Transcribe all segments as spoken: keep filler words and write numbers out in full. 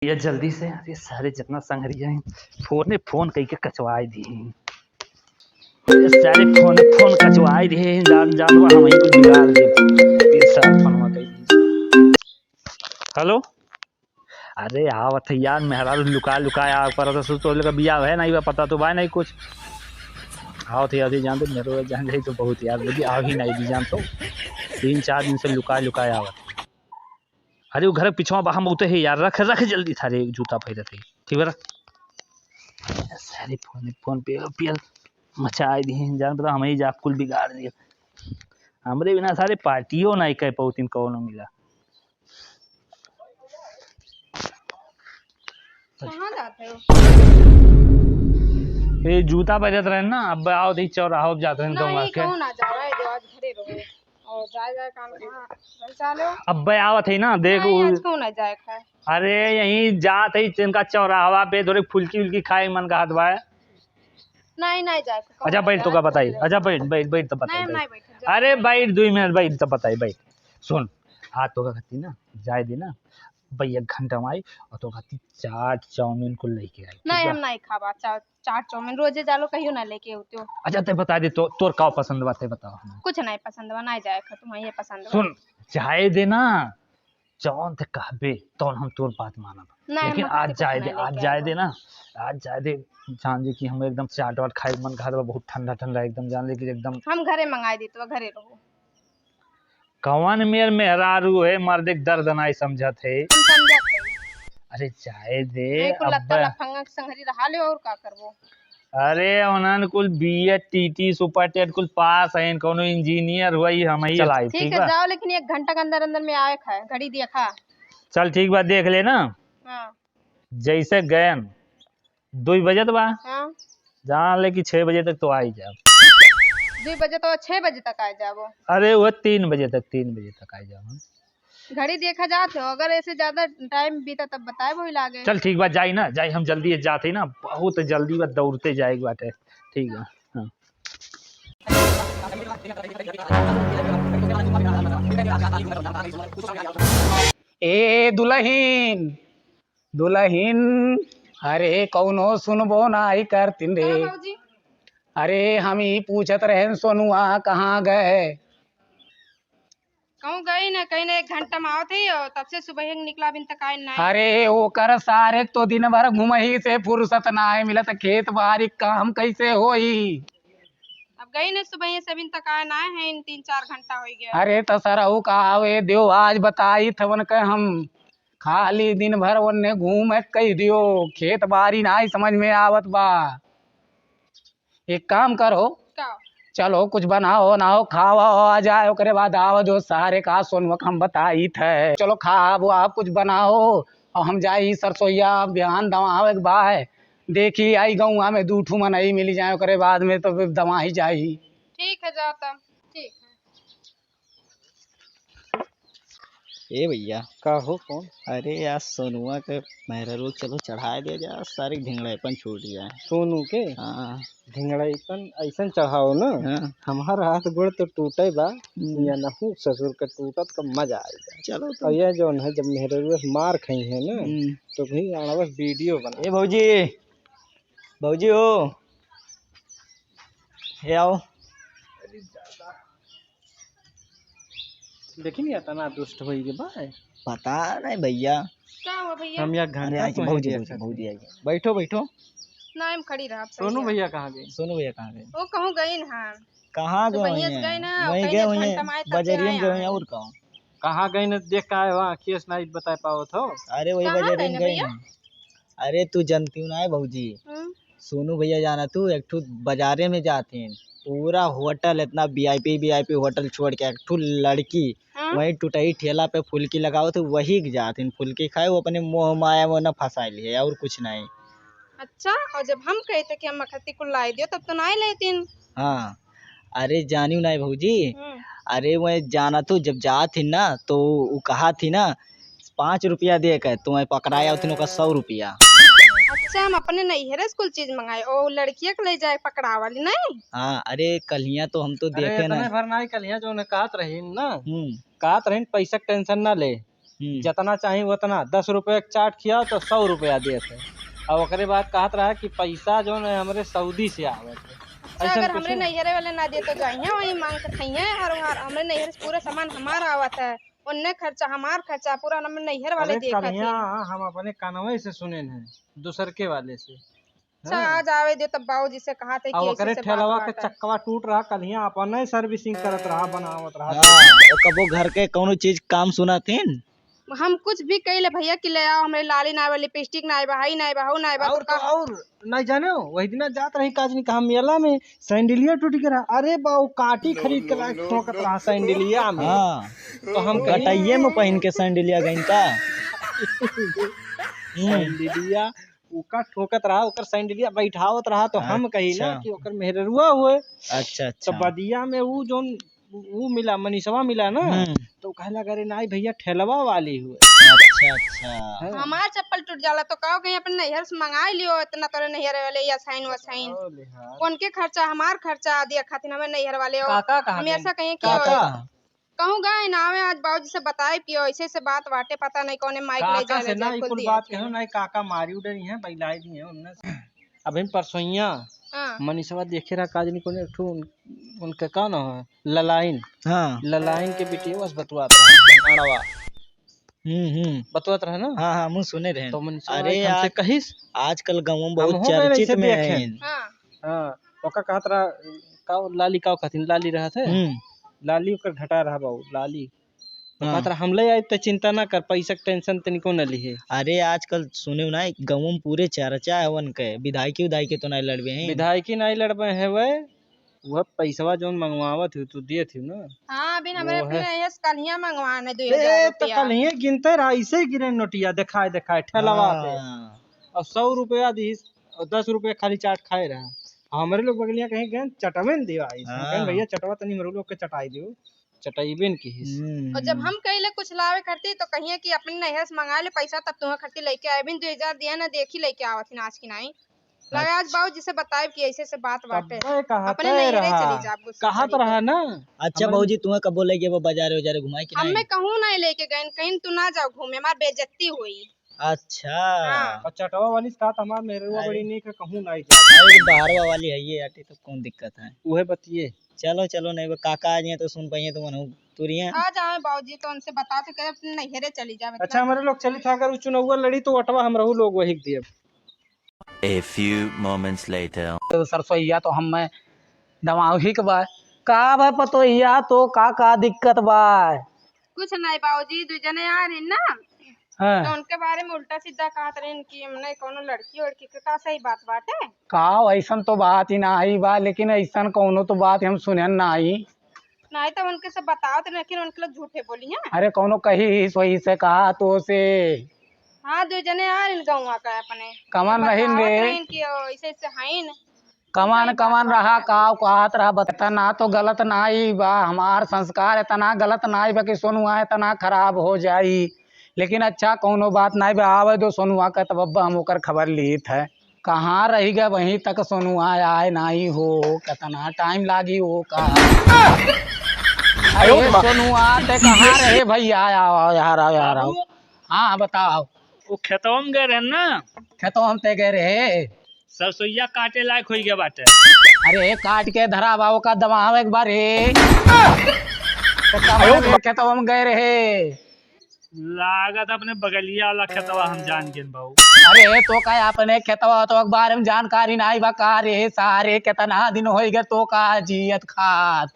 ये जल्दी से, अरे सारे जितना संगरिया हैं, फोने फोन कई के कचवाई दी हैं। ये सारे फोने फोन कचवाई दी हैं, जान, जान, वो हम ही कुछ बिगाड़ दे। ये सारे फोनवा कई दी। हेलो, अरे आवत है यार, मेहरारू लुका लुका आवे पड़त है, तो लोग बियाह है नहीं बा, पता तो बा नहीं कुछ। आवत है यार, जान दे, मेरे जान जाई तो बहुत यार, लेकिन आवे ही नहीं दी जान तो। तीन चार दिन से लुका लुका आवत। अरे वो घर के पिछवा बा, हम उते ही यार, रख, रख जल्दी थारे जूता पहिरत है, ठीक बा, रख। सारे फोन, फोन पे पियल मचाई दी हैं, जान पता हम ही जा कुल बिगाड़ दिया। हमरे बिना सारे पार्टियों नहीं कह पाउतीन कौनो मिला। कहाँ जाते हो? ए, जूता पहिरत रहे ना, अब आओ दी चौराहा पे जात रहे गाँव नहीं, के। कहूँ ना जाओ, आए जाओ, आज घरे रहो। और जाए, जाए काम कहाँ? घर चालो। अब आवत है ना, देख नहीं, उ- आज कहूँ ना जाए खाए। अरे, यहीं जात है, इनका चौराहा पे थोड़े फुल्की उल्की खाए मन कहत बा। नहीं, नहीं जाए खाए, कहूँ अच्छा, ना बैठ, जाए, तोका बताई। अच्छा, बैठ, बैठ, बैठ, तो बताई, नहीं, बैठ। नहीं बैठे, जाओ। अरे, बैठ, दुई मिनट बैठ, तो बताई, बैठ। सुन, आज तोका खाती ना, जाए दे ना, भैया एक घंटा में आई और तोका खाती चाट, चाउमीन कुल लेके आई, ठीक नहीं, बा? हम नहीं खाबा, चाट, चाट, चाउमीन रोजे जालो, कहियो ना लेके होते हो। अच्छा, ते बता दे, तो, तोर का पसंद बा, ते बताओ हमें। कुछ नहीं पसंद बा, नहीं जाए खा, तुम्हें ये पसंद बा। सुन, जाए दे ना, जौन ते कहबे, तौन हम तोर बात मानब। नहीं, लेकिन हम आज कुछ जाए दे, नहीं आज लेके जाए आबा। दे ना, आज जाए दे, जान दे कि हम एकदम चाट वाट खाए के मन कहत बा, बहुत ठंडा ठंडा एकदम, जान ले कि एकदम हम घरे मंगाई दी, तो घरे रहो। कवन मेर मेहरारू है, मर्दे के दर्द नाई समझत है। हम समझत है। अरे जाए दे, नहीं, कुल लत्ता अब्बे। लफंगा के संगरी रहा ले, और का करबो? अरे उन्हन कुल बीए, टीटी, सुपर टेट कुल पास हैं, कौनो इंजीनियर हुआ ही हम ही चलाई, ठीक ठीक है, बा? जाओ, लेकिन एक घंटा के अंदर अंदर में आए खाए, घड़ी देखा। चल ठीक बा, देख ले ना। हाँ। जैसे गयन, दुई बजत बा। हाँ। जान ले कि छह बजे तक तो आई जाब। दुई बजे तो छह बजे तक आ जाबो। अरे, वो तीन बजे तक, तीन बजे तक आ जाब हम। घड़ी देखा जात हो, अगर ऐसे ज्यादा टाइम बीता तब बताए वही लागे। चल ठीक बा, जाई ना, जाई, हम जल्दी जात ही ना, बहुत जल्दी बा, दौड़ते जाए के बाटे। ठीक बा, हाँ। ए दुलहिन, दुलहिन, अरे कौनो सुनबो नाई करतिन रे। हाँ बाबूजी। अरे हम ही पूछत रहेन सोनुआ कहाँ गए? कहूँ गई न, कहीं न एक घंटा में आवत ही और तब से सुबह निकला बिन तक आए ना। अरे ओकर सारे तो दिन भर घुमही से फुर्सत नाई मिलत, खेत बारी काम कैसे होई? अब गई न सुबह से बिन तक आए ना है, इन तीन चार घंटा हो गया। अरे त सरऊ का आवे दियो, आज बताई थवन के हम खाली दिन भर ओन्ने घूमे कह दियो, खेत बारी नाई समझ में आवत बा। एक काम करो, का? चलो कुछ बनाओ, बनाओ, खाओ, आ जाए, ओकरे बाद आओ जो सारे का सोनवक हम बताई थे। चलो खाओ, आप कुछ बनाओ और हम जाई सरसोईया, बिहान दवावे के बाय। देखी आई गौवा में दू ठू मनई मिल जाए, ओकरे बाद में तो फिर दवाई जाई। ठीक है, जाता। ठीक है। ए भैया। का हो, कौन? अरे यार, सोनुआ के मेहररू चलो चढ़ाए दे जा, सारी ढिंगड़ाईपन छूट जाए। सोनू के? हाँ। ढिंगड़ाईपन ऐसन चढ़ाओ ना, हाँ। हमार हाथ गोड़ तो टूटे बा, हम्म। या नहू ससुर के टूटत का मजा आए जाए। चलो तो। और यह जौन है, जब मेहररू से मार खाई है ना, हम्म। तो भाई आना बस वीडियो बना। ए भौजी, भौजी हो, ए आओ। देखी नहीं, इतना दुष्ट होई के बा। पता नहीं भैया। का हुआ भैया? हम यहाँ अरे घंटा आई, को भौजी, ही भौजी, देखत भौजी हई। आई। बैठो, बैठो। ना, हम खड़ी रहब, सोनू सही है। भैया कहाँ गए? सोनू भैया कहाँ गए? वो कहूँ गए ना। कहाँ गए सुबहिया से हैं? गए ना, वहीं कहीं गए एक हुए हैं, घंटा में आए, तब से बजरिया में आए गए हैं, हैं। और कहाँ? कहाँ गए ना, देख के आए हो, आँखियों से नहीं बता पाओ तो। अरे वही कहाँ बजरिया गए में ना गए भैया? हैं। अरे तू जनती ना है भौजी, हम्म। सोनू भैया जाना तू एक ठो बाजारे में जात हैं, पूरा होटल इतना वीआईपी, वीआईपी होटल छोड़ के एक ठो लड़की हाँ। वहीं टुटही ठेला पे फुल्की लगावत है, वही के जात हैं फुल्की खाए, वो अपने मोह माया में ना फंसाए लिए और कुछ नहीं। अच्छा, और जब हम कहते कि हम मखती कुल लाई दियो तब तो नहीं लेतीन। हाँ, अरे जानियो नहीं भौजी, हम्म। अरे वह जाना तू जब जात ही ना तो वो कहा थी ना पाँच रुपया दे के तुम्हें पकड़ाया उतने का सौ रुपया। अच्छा, हम अपने नैहरे से कुल चीज मंगाए, ओ लड़किया के ले जाए पकड़ा वाली नहीं? हाँ, अरे कलिया तो हम तो अरे देखे ना। इतने भर नहीं, कलिया जो उन्हें कहत रही ना, हम्म। कहत रही पैसा के टेंशन ना ले, हम्म। जतना चाही ओतना, दस रुपया के चाट खियाओ तो सौ रुपया देत है। और ओकरे बाद कहत रहा कि पैसा जौन है हमरे सऊदी से आवत है। अच्छा, ऐसन अगर कुछ हमरे नहीं। नैहरे वाले ना दे तो जाइए, वहीं मांग के खाइए, और वहाँ हमरे नैहरे से पूरा सामान हमार आवत है, उन्ने खर्चा, हमार खर्चा, पूरा हमरे नैहर वाले अरे देखत कन्हैया, हैं। हम अपने कानवे से सुने हैं, दूसर के वाले से। अच्छा, हाँ। आज आवे दे तब बाबूजी से कहा थे अब कि ऐसे ओकरे से बात ठेलवा के बात है। चक्कवा टूट रहा, कन्हैया अपने servicing करत रहा, बनावत रहा। हाँ, वो कबो घर के कौनो चीज काम सुनात हिन? हम कुछ भी कही ले भैया कि ले आओ, हमरे लाली नाई बा, लिपस्टिक नाई बा, हई नाई बा, हऊ नाई बा, और तो तो का? और नहीं जाने हो, वही दिना जात रही काजनी कहा मेला में, सैंडिलिया टूट के रहा। अरे बाऊ, काटी खरीद के लाके ठोकत रहा सैंडिलिया में। हाँ। तो हम कही गटइये में पहिन के सैंडिलिया गइन का? हम्म। सैंडिलिया ओका ठोकत रहा, ओकर सैंडिलिया बैठावत रहा, तो हम कही ना अच्छा। कि ओकर मेहररुआ हुए। अच्छा, तो अच्छा। बदिया में ऊ जौन ऊ मिला, मनीषवा मिला ना, हम्म। तो कहला, "अरे नाई भैया, ठेलवा वाली हुए।" अच्छा, अच्छा। हाँ। हमार चप्पल टूट जाला तो का कहीं अपन नैहर से मंगाई लियो, इतना तोरे नैहर वाले या साइन व साइन। बताओ ले हाल। उनके खर्चा, हमार खर्चा दिया खातिर हमें नैहर वाले हो। काका कहाँ हम गए? ऐसा कहीं कि काका? कहूँ गए ना आवे, आज बाबूजी से बताए पियो, ऐसे ऐसे बात बाटे, पता नहीं कौने माइक ले काका जाए से ले ना, जाए, ई कुल कुल दिया बात पियो। कहो ना, ई काका मारी उडरी हैं, बैलाई दी हैं उनने से। अभी परसोइया हाँ। मनीषवा देखे रहा काजनी कोने, एक ठो उन-, उनके का नाम है? ललाइन। हाँ। ललाइन के बिटिया बस बतुआत रहा, अड़वा। हम्म, हम्म। बतुआत रहा ना? हाँ, हाँ, मुँह सुने रहे। तो मनीषवा अरे एक हमसे यार, कहिस। आजकल गाँव में बहुत हम हो गए चर्चित ऐसे में देखे। हैं। हाँ। हाँ, ओका कहत रहा, का लाली का कहथिन, लाली रहत है? हम्म। लाली ओकर घटा रहा बाऊ, लाली। तो हाँ। कहत रहा, "हम ले आइब त चिंता ना कर, पैसा के tension तनिको ना लिहे।" अरे, आजकल सुने ना, गाँव में पूरे चर्चा है उनके, विधायकी उधायकी तो नहीं लड़बे हैं। विधायकी नहीं लड़बे हैं वे, वह पैसवा जौन मंगवावत हो, तू देत हो ना। हाँ, अभी हमरे वो अपने है। यस कलिया मंगवाने दो ए, हजार तो रुपया। कलिए गिनते रहा, ऐसे ही गिने नोटिया, देखाए, देखाए, ठेलवा पे। हाँ। और सौ रुपया दीस, और दस रुपया खाली चाट खाए रहा। हमरे लोग बगलिया कहीं गए, चटवे न दिया आइस। हम कहें, हाँ। "भैया, चटवा तनी हमरे लोग के चटाई दियो।" चटइबे न किहिस। हम्म। और जब हम कहिले कुछ लावे खरती तो कहिए कि अपने नैहर से मंगा ले पैसा, तब तुम्हें खरती लेके आए। बिन दो हजार दिया ना, देखी लेके आवत ही नाच की नाई। लगा आज अच्छा। बाबूजी से बताए कि ऐसे ऐसे बात बाटे। तब्बे कहत अपने नैहरे रहा। चली जा, गुस्सा कहत करी रहा तो। ना। अच्छा हमरे बाबूजी, तुम्हें कबो लेके वो बाजारे उजारे घुमाए कि हमें नहीं? कहूँ नहीं लेके गए, कहीं तू ना जाओ घूमे, हमार बेइज्जती होई। अच्छा। हाँ। और चटवा वाली से कहा था, "हमार मेहरवा अरे। बड़ी नीक है, कहूँ नहीं जाए।" अरे, बाहरवा वाली है ये आटी, तो कौन दिक्कत है? उहे बतिये। चलो, चलो, नहीं वो काका आ जाए तो सुन पाइए तो मनहू तुरिया। आ जाए बाबूजी, तो उनसे बता तो के अपने नैहरे चली जावे। अच्छा, हमारे लोग चली था, अगर उ चुनौआ लड़ी तो वटवा हम रहू लोग वही के दिए। A few moments later। तो सरसोईया तो हम मैं दवाऊ ही के बा। का बा पतोहिया, तो का, का दिक्कत बा? कुछ नहीं बाबूजी, दू जने आ रही ना, हाँ। तो उनके बारे में उल्टा सीधा कहत रही कि हमने कौनो लड़की वड़की के, का सही बात बाटे? का, ऐसन तो बात ही नाही बा, लेकिन ऐसन कौनो तो बात हम सुनन नाही। नहीं तो उनके से बताओ तो, लेकिन उनके लोग झूठे बोली हैं। अरे कौनो कही ही सोई से कहा तो से। हाँ, दो जने आ रही गौवा का अपने। कमन रहीन बतावत रे? रहीन कि ओ, ऐसे ऐसे हईन। कमन, कमन रहा, का कहत रहा, बता ना तो गलत नाही बा, हमार संस्कार इतना गलत नाही बा कि सोनुआ इतना खराब हो जाई। लेकिन अच्छा, कौनो बात नाही बा, आवे दो सोनुआ का, तब अब्बा हम ओकर खबर लीत है। कहाँ रहि गए, वहीं तक सोनुआ आए नाही हो, कितना टाइम लागी हो का। अरे सोनुआ, ते कहाँ रहे भैया? आओ, आओ, यार, आओ, यार, आओ। हाँ, हाँ, बताओ। वो खेतवा में गए रहे ना? खेतवा में ते गए रहे? सरसोईया काटे लायक होई गया बाटे। अरे काट के धरा बा, ओका दबाव एक बार हे। तो कहाँ रे खेतवा में गए रहे? लागत अपने बगलिया वाला खेतवा हम जान गेन बाऊ। अरे तो का अपने खेतवा तो एक बार में जानकारी नाही बा का रे सारे, कितना दिन होई गए तो का जियत खात।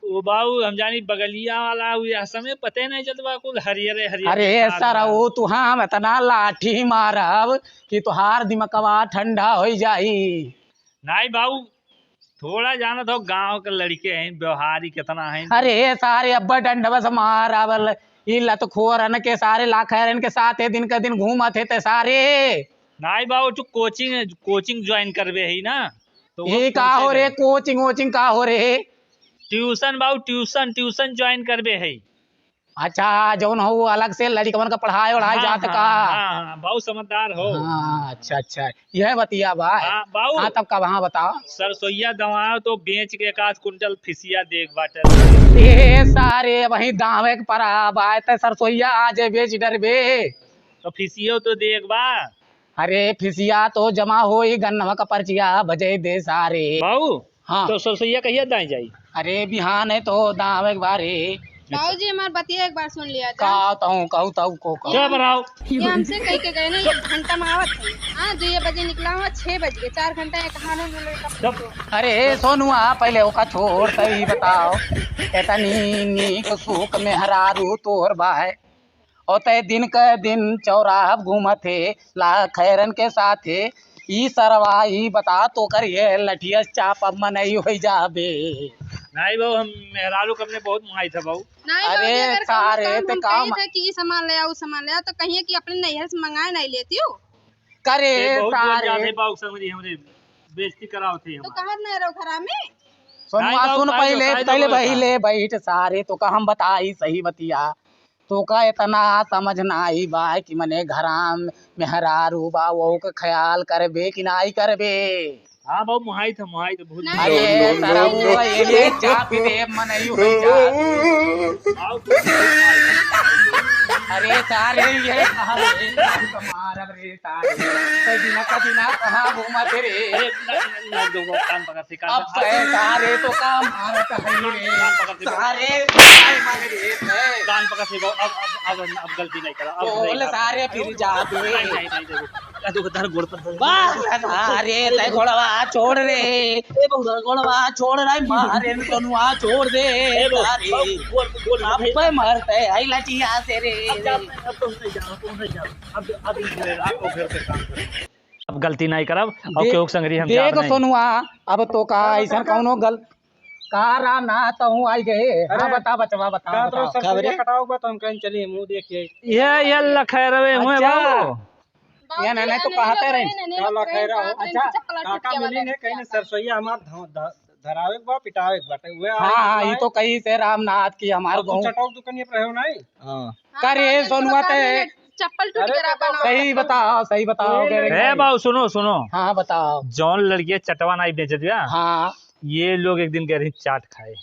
ओ बाऊ, हम जानी बगलिया वाला, उ यह समय पते नहीं चलत बा, कुल हरियरे हरियर अरे दिखात सर, बा। वो तू हम इतना लाठी मारब कि तुहार दिमकवा ठंडा होई जाई। नहीं बाऊ, थोड़ा जानत हो, गांव के लड़के हैं, व्यवहारी कितना हैं। अरे सारे अब्बा डंडवा से मारब, ई लतखोरन के सारे लाखैरन के साथे दिन का दिन घूमत है ते सारे। नहीं बाऊ, तू coaching, coaching join करबे है ना, तो वो ये का हो पूछे रे, रहे। Coaching वोचिंग का हो रे? Tuition बाऊ, tuition, tuition join करबे है। अच्छा, जौन हो, वो अलग से लड़िकवन का पढ़ाए ओढ़ाए हाँ, जात हाँ, का? हाँ, हाँ, बहुत समझदार हो। हाँ, अच्छा, अच्छा, यह बतिया बा। हाँ, बाऊ। हाँ, तब कब, हाँ, बताओ। सरसोईया दवाओ तो बेच के एक आध कुंटल फिसिया देख बाटे। ए सारे, वही दावे के परा बा, ते सरसोईया आज बेच डरबे। तो फिसियो तो देख बा। अरे, फिसिया तो जमा होई, गन्नवा का पर्चिया बजे दे सारे। बाऊ, हाँ। तो सरसोईया कहिया दाई जाई? अरे, बिहान है तो दावे के बारे। बाबूजी, हमार बतिया एक बार सुन लिया जाए। का तहूँ कहू तऊ को कहू। चुप रहो। ये हमसे कह के गए ना, एक घंटा में आवत है। हाँ, दुइये बजे निकला हुआ, छह बज गए, चार घंटा एक हाथ में ले लेता। चुप। अरे सोनुआ, पहले ओका छोड़, तई बताओ, इतनी नीक सूक मेहरारू तोर बाय, और तय दिन के दिन चौराहा घूमत हे, ला खैरन के साथ हे। ई सरवा, ई बता, तोकर ये लठिया चाप अब मनई होइ जाबे। नहीं बाऊ, हम मेहरारू के अपने बहुत मुहाई था बाऊ। नहीं अरे बाबूजी, अगर कौनो सारे, काम ते हम काम कही थे कि ई सामान ले आओ, ऊ सामान ले आओ, तो कहिए कि अपने नैहर से मंगाए नहीं लेती हो। करे ए, बहुत दूर सारे। जाते बाऊ, समझी हमरे बेइज्जती कराओ थे तो हमारे। कहत नहीं रहो घरा में। सोनुआ, नहीं बाऊ, सुन काहे पहले, दो, काहे दो पहले, बोलता? पहले बैठ सारे, तोका हम बताई सही बतिया। तोका इतना समझ ना आई बा कि मने घरा में मेहरारू बा, वहू के ख्याल करबे कि नाई करबे? हाँ बाऊ, मुहाई था, मुहाई था, भूल नहीं। गया। अरे, सारा वो ये ले चाप दे, मनई हो जा। बाऊ, अरे, सारे, ये कहाँ रे? मारब रे, सारे। कई दिना, कई दिना कहाँ घूमत रे? अरे, ना, ना, ना, दो, दो, कान पकड़। अब बे सारे तो का मारत है रे। सारे काय मारे रे, है। कान पकड़ से, अब, अब, अब, अब गलती नहीं करा। अब बोल नहीं करा। सारे फिर जा बे। नहीं, नहीं, नहीं, नहीं, नहीं। आ, तो धर गोड़ पर धर। वाह, सारे तय गोड़वा छोड़ रे। ए, बउआ, गोड़वा छोड़ रे, मारे न सोनुआ छोड़ दे। ए, बउआ, सारे। बउआ, गोड़, गोड़, अब पे मरते है लठिया से रे। अब जा, अब तो नहीं जा, अब तो नहीं जा। अब, अब इधर, अब तो घर पे काम कर। अब गलती नहीं करब, और देख, केहू के संगरी हम देख जाब नहीं। सोनुआ, अब तो का अइसन कौनो गल-, का राम ना तहूँ आई गए। हाँ, अरे, बता बचवा, बता, का तो बता। सब खबरे? कटाव बा, तो हम कहीं चली, मुँह देखिए। ये, ये लखैरवे हुए अच्छा। बाबू। बाबू ये जी, नहीं तो नहीं कहते लोग रहे। नहीं, नहीं का लोग लखैरा रहे, हो? रात में अच्छा। चप्पल काका टूट के मिली वाला ने कहीं क्या सरसोईया हमार ध-, ध-, धरावे के बा, पिटावे के बाटे। उहे हाँ, आज हाँ, ये लाए। तो कही से रामनाथ की हमार अब तू गाँव। चटौक दुकनिया पर रहो नहीं? हाँ। हाँ, करे हाँ, सोनुआ बिल्कुल, ते। चप्पल टूट अरे गया काका, बना। सही बताओ, सही बताओ, ये करे नहीं। ए बाऊ, सुनो, सुनो। हाँ, बताओ। जौन लड़किया चटवा नाई बेचत बा, हाँ। ये लोग एक दिन गए रही चाट खाए,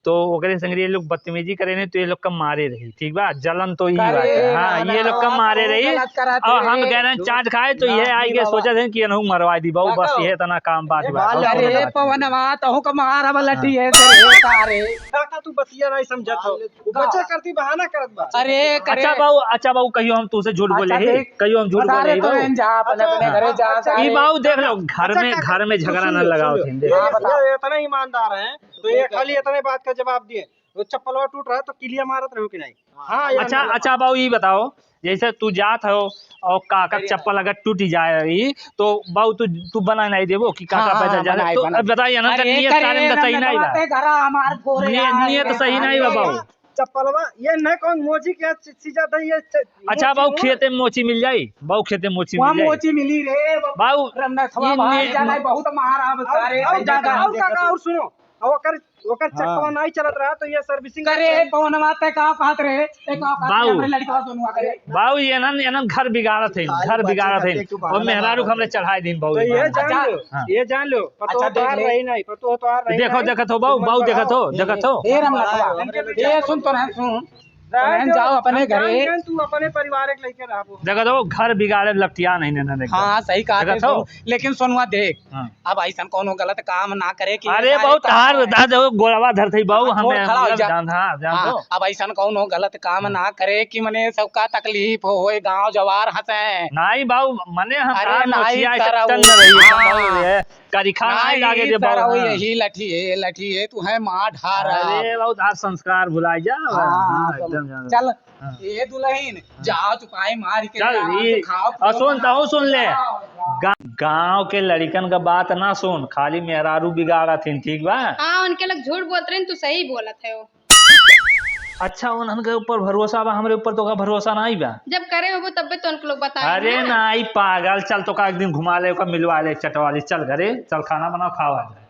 तो ओकरे संग ये लोग बदतमीजी करे नहीं, तो ये लोग का मारे रही, ठीक बा? जलन तो ई करे बात है। हाँ, ना, ये लोग का ना, मारे तो रही। गलत करत और हम रहे। गए रहे चाट खाए, तो ना, ये आई ई के बाबा। सोचत हैं कि इनहू मरवा दी, बाबू, बस काका। ये इतना काम बात ए, बा, बाल और अरे कोनो बात नहीं। पवनवा, तहू का मार अब लठी हाँ। है, तेरे सारे। काका, तू बतिया नहीं समझत हो। वो बच्चा करती बहाना करत बा। अरे, करे। अच्छा बाऊ, अच्छा बाऊ, कहियो हम तुझसे झूठ बोले अच्छा, ही? देख, कहियो हम झूठ बता बोले रहे ही तो बाऊ? बहन जा, अपने, अच्छा, अपने घरे जा, अच्छा, सारे। ई बाऊ देख लो, घर अच्छा, में, काका, घर में झगड़ा सुन ना लो, लगाओ सुन लो। थे, देख। ये, हाँ, बता। ये इतना ईमानदार है, तो ये खाली इतने बात का जवाब दिए। वो चप्पलवा टूट रहा है, तो किलिया मारत रहो कि नहीं? हाँ, ये अच्छा, अंदर अच्छा बाऊ, ई बताओ, जैसे तू जात हो और काका के चप्पल अगर टूट जाए, तो बाऊ, तू, तू बना नहीं देबो कि काका हाँ, पैदल हाँ, जाए? बनाई, तो बनाई। अब बताइए ना, अरे, नियत करे, सारे में तो सही नहीं बा। ते घरा हमार फोरे नियत, यार, नियत सही नहीं बा, बाऊ। चप्पलवा, ये नहीं कौन मोची के सी-, सीजत है, ये च-, अच्छा, मोची बाऊ, हो। खेते में मोची मिल जाई, बाऊ, खेते में मोची वहाँ मिल जाई। मोची मिली रे, बाऊ, रमना थवा ये बाहर ने-, जाना है, बहुत मार अब अब, सारे अब ज्यादा काका, हम और देखा काका, तो। और सुनो, अब ओकर, ओकर हाँ। चक्कवा नहीं चलत रहा, तो ये servicing करे, करत रहा। पवनवा, ते का कहत रहे? ते का कहत रहे? बाऊ। हमरे लड़कवा सोनुआ करे। बाऊ, ये ना, ये ना घर बिगाड़त है, घर बिगाड़त है। और मेहरारू को हमरे चढ़ाई दिन बाऊ, तो ये जान लो, हाँ। ये जान लो, पतोह अच्छा, देख तोहार ले। रही नहीं, पतोह तोहार रही देखो, नहीं। देखत हो बाऊ, बाऊ देखत हो, देखत हो। ए राम लखवा, ए सुन तो रहन, सुन। रहन रहन जाओ, जाओ अपने हम जान घरे। गए, तू अपने परिवार के लेके रहबो। देखत हो, घर बिगाड़े लपटिया नहीं ने, ने, ने। हाँ, सही कहा देखत थे, हो? सुन, लेकिन सोनुआ देख, हाँ। अब अइसन कौनो गलत काम ना करे कि अरे, हमारे बहुत काम हार है। दाद हो, गोड़वा धरत ही बाऊ, हाँ, हमें थोड़ा खड़ा हो मतलब जा। जान, हाँ, जान हाँ, दो। अब अइसन कौनो गलत काम हाँ। ना करे कि मने सबका तकलीफ हो, होए, गाँव जवार हंसे। नहीं बाऊ, मने हम अरे, तार नहीं, नोचिया सर, टन वो, न रही, हाँ। बाऊ, ये करिखा नहीं नहीं लागे दे सर, बाऊ, वो हाँ। यही लठी है, लठी है, तू है मार ढार। अरे, बाऊ, आज संस्कार भुला जा। हाँ, हाँ, तो एकदम जान। चल, हाँ। ए दुलहिन, हाँ। जाओ चुपाई मार के चल, आराम से ई, खाओ, और सुन, तहु सुन ले। गा-, गाँव के लड़िकन का बात ना सुन, खाली मेहरारू बिगाड़त हिन, ठीक बा? हाँ, उनके लोग झूठ बोलत रहे, तू सही बोलत है वो। अच्छा, उन्हन के ऊपर भरोसा बा, हमरे ऊपर तो का भरोसा नाई बा। जब करे होबो तब्बे तो उनके लोग बताए अरे ना। नाई पागल, चल तो का एक दिन घुमा ले, ओका मिलवा ले, चटवा ले, चल घरे, चल खाना बनाओ, खावा जाए।